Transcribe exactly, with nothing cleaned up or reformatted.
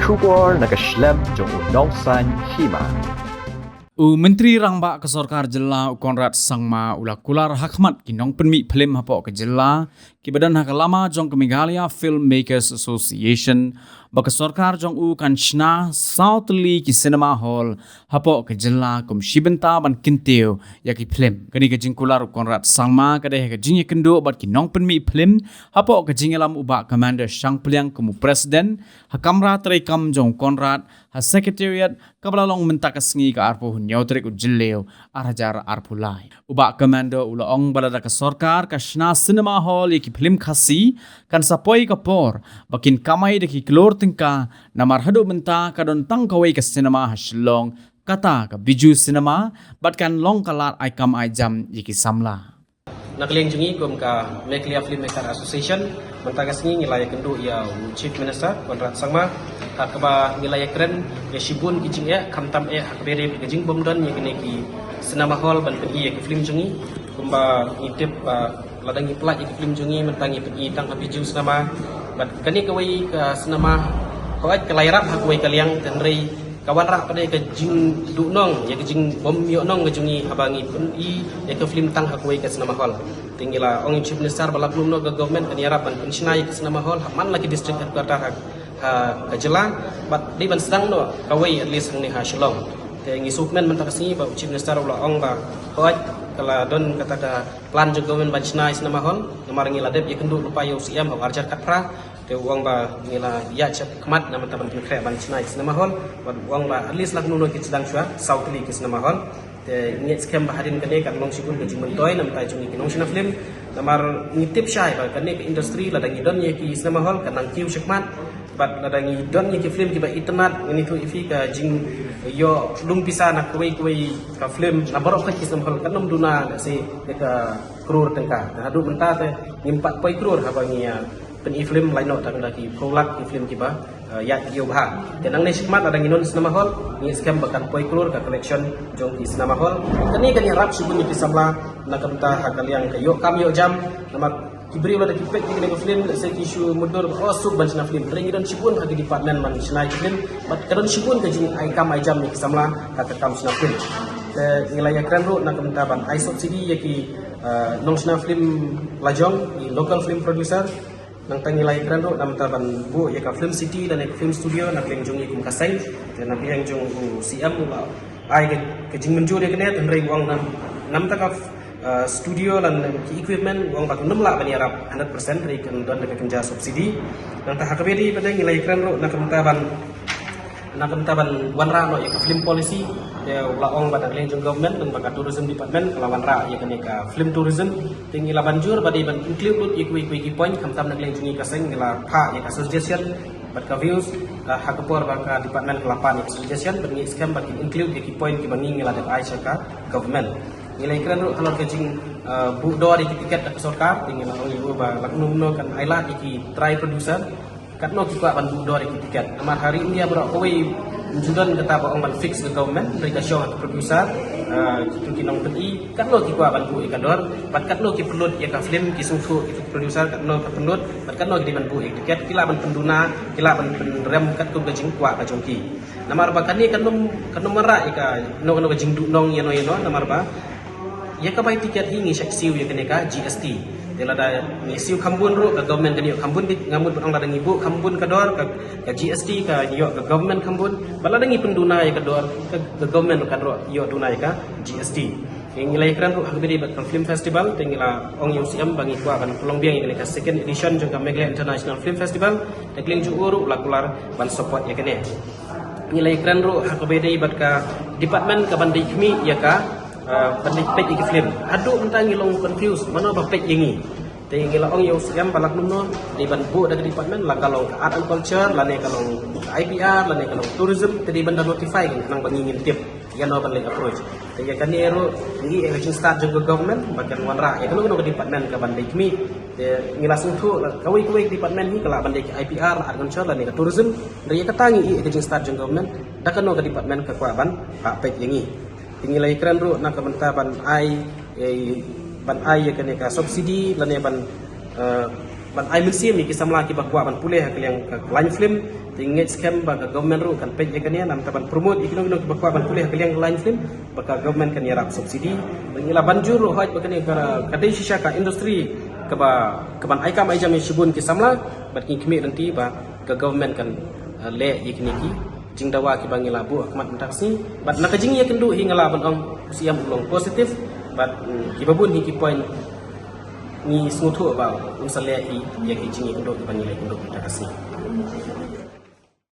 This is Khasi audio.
Khubor na ka shlem jong u Nongsaiñ Hima. U Myntri Rangbah ka Sorkar Jylla u Conrad Sangma u la kular ha khmat ki nongpynmih phlim hapoh ka jylla kiba don ha ka lama jong ka Meghalaya Filmmakers Association ba ka sorkar jong u kan shna saw tylli ki cinema hall hapoh ka jylla kum shi bynta ban kyntiew ïa ki phlim. Kane ka jingkular u Conrad Sangma ka dei ha ka jingïakynduh bad ki nongpynmih phlim hapoh ka jingïalam u Bah Commander Shangpliang kum u President ha kamra treikam jong u Conrad ha Secretariat kaba la long mynta ka sngi ka arphew hynñiew tarik u Jylliew ar hajar arphew lai. U Bah Commander u la ong ba lada ka sorkar ka shna cinema hall ïa ki phlim Khasi kan sa poi ka por ba kin kamai da ki klur tyngka namar haduh mynta ka don tang kawei ka cinema ha Shillong kata ka Bijou Cinema bad kan long ka lad ai kam ai jam ïa ki samla. Na ka liang jong ngi kum ka Meghalaya Filmmaker Association, mynta ka sngi ngi la ïakynduh ïa u Chief Minister Conrad Sangma ha kaba ngi la ïakren ïa shibun ki jingeh, khamtam eh ha kaba ïadei bad ka jingbym don ïa kine ki cinema hall ban pyni ïa ki phlim jong ngi. Kumba ngi tip ba lada ngi pynlait ïa ki phlim jong ngi mynta ngi pyni tang ha Bijou Cinema bad kane kawei ka cinema hall ka la ïarap ha kawei ka liang, hynrei ka wanrah pat de ka jingduhnong ïa ka jingbym ïohnong ka jong ngi haba ngi pyni ïa ka phlim tang ha kawei ka cinema hall. Te ngi la ong ïa u Chief Minister ba lada kumno ka government kan ïarap ban pynshna ïa ka cinema hall ha man la ki district headquarter ha, ha ka jylla bad dei ban sdang noh kawei at least hangne ha Shillong. Te ngi sngewkmen mynta ka sngi ba u Chief Minister u la ong ba hooid ka la don kata ka plan jong government ban shna ïa cinema hall, namar ngi la dep ïakynduh lypa ïa u C M ha u arhajar khatphra. Te u ong ba ngi la ïaid shakhmat na mynta ban pynkhreh ban shna ïa cinema hall bad u ong ba at least la kumno ki sdang shuwa saw tylli ki cinema hall. Te ngi ngeit skhem ba hadien kane kan long shibun ka jingmyntoi na bynta jong ngi ki nongshna phlim. Namar ngi tip shai ba kane ka industry lada ngi don ïa ki cinema hall kan nang kiew shakhmat bad lada ngi don ïa ki phlim kiba itynnad, ngan ïathuh ïa phi ka jingïoh lum pisa na kawei kawei ka phlim na baroh ka ki cinema hall kan ym duna lehse ïa ka klur tyngka. Te haduh mynta te ngim pat poi klur haba ngi ïa pyni phlim, lait noh tang da ki phew lak ki phlim kiba, eh, ïaid ïew bha. Te nangne shakhmat lada ngi don cinema hall, ngi skhem ba kan poi klur ka collection jong ki cinema hall. Kane kan ïarap shibun ïa ki samla na ka bynta ha ka liang ka ïoh kam ïoh jam, namar ki briew lada ki peit ïa kane ka phlim, lehse ki shu mutdur ba oh suk ban shna phlim. Hynrei ngi don shibun ha ki department ban shna ïa ki phlim bad ka don shibun ka jingai kam ai jam ïa ki samla ha ka kam shna phlim. Te ngi la ïakren ruh na ka bynta ban ai subsidy ïa ki, eh, nongshna phlim lajong, ki local film producer. Nangta ngi la ïakren ruh na ka bynta ban buh ïa ka film city lane ka film studio na ka liang jong ngi kum ka seng. Te na ka liang jong u C M u la ai ka, ka jingmynjur ïa kane, hynrei u ong na, na ka bynta ka, eh, studio lane ki equipment u ong ba kan ym lah ban ïarap hundred percent, hynrei kan don da ka kynja subsidy. Nangta ha kaba ïadei bad ngi la ïakren ruh na ka bynta ban na ka bynta ban wanrah noh ïa ka film policy. Te u la ong ba na ka liang jong government, nangta ka tourism department ka la wanrah ïa kane ka film tourism. Te ngi la ban jur ba dei ban include lut ïa kiwei kiwei ki point, khamtam na ka liang jong ngi ka seng ngi la phah ïa ka suggestion bad ka views, eh, ha ka por ba ka department ka la pan ïa ka suggestion bad ngi skhem ba kin include ïa ki point kiba ngi ngi la dep ai sha ka government. Ngi la ïakren ruh halor ka jing, eh, buh dor ïa ki tiket da ka sorkar, te ngi la ong ïa u ba lada kumno kan ai lad ïa ki trai producer. Katno ki kwah ban buh dor ïa ki tiket. Namar ha ri India baroh kawei ym ju don kata ba ong ban fix ka government, hynrei ka shong ha ka producer, ah, kitu ki nongpyni, katno ki kwah ban buh ïa ka dor, bad katno ki pynlut ïa ka film, ki sngewthuh kitu ki producer, katno ka pynlut, bad katno ki dei ban buh ïa ka tiket, ki lah ban pynduna, ki lah ban pynrem katkum ka jingkwah ka jong ki. Namar ba kane kan ym, kan ym wanrah ïa kano kano ka jingduhnong ïano ïano, namar ba ïa ka bai tiket hi ngi shait siew ïa kane ka G S T. Te lada ngi siew kham bun ruh ka government kan ïoh kham bun, nga mut ban ong lada ngi buh kham bun ka dor ka, ka G S T ka ïoh ka government kham bun. Bad lada ngi pynduna ïa ka dor ka, ka government kan ruh ïoh duna ïa ka G S T. Te ngi la ïakren ruh ha kaba ïadei bad ka film festival, te ngi la ong ïa u C M ba ngi kwah ban pynlong biang ïa kane ka second edition jong ka Meghalaya International Film Festival. Te ka liang jong u ruh la kular ban support ïa kane. Ngi la ïakren ruh ha kaba ïadei bad ka department ka ban dei khmih ïa ka, ah, ban dei peit ïa ki film. Haduh mynta ngi long confused mano ba peit ïa ngi. Te ngi la ong ïa u C M ba lada kumno dei ban buh da ka department, la ka long ka art and culture, lane ka long ka I P R, lane ka long tourism, te dei ban da notify ngi khnang ba ngi ngin tip ïano ban leit approach. Te ïa kane ruh ngi ïa ka jingstad jong ka government ba kan wanrah ïa kano kano ka department ka ban dei khmih. Te ngi la sngewthuh la kawei kawei ka department hi ka lah ban dei ka I P R, art and culture, lane ka tourism. Hynrei ïa kata ngi ïa ka jingstad jong government da kano ka department ka kwah ban, ah, peit ïa ngi. Te ngi la ïakren ruh na ka bynta ban ai, eh, ban ai ïa kane ka subsidy lane ban, eh, Ban ai mynsiem ïa ki samla kiba kwah ban pule ha ka liang ka line film, te ngi ngeit skhem ba ka government ruh kan peit ïa kane namar ban promote ïa kino kino kiba kwah ban pule ha ka liang ka line film, ba ka government kan ïarap subsidy. Ba ngi la ban jur ruh hoi ba kane ka, ka dei shisha ka industry kaba, kaban ai kam ai jam ïa shibun ki samla, bad ngi khmih lynti ba ka government kan, eh, leh ïa kine ki jingdawa kiba ngi la buh ha khmat mynta ka sngi. Bad na ka jingïakynduh hi nga lah ban ong u Siem u long positive, bad, mm, kiba bun hi ki point ngi sngewthuh ba un sa leh hi ïa ki jingïakynduh kiba ngi la ïakynduh mynta ka sngi.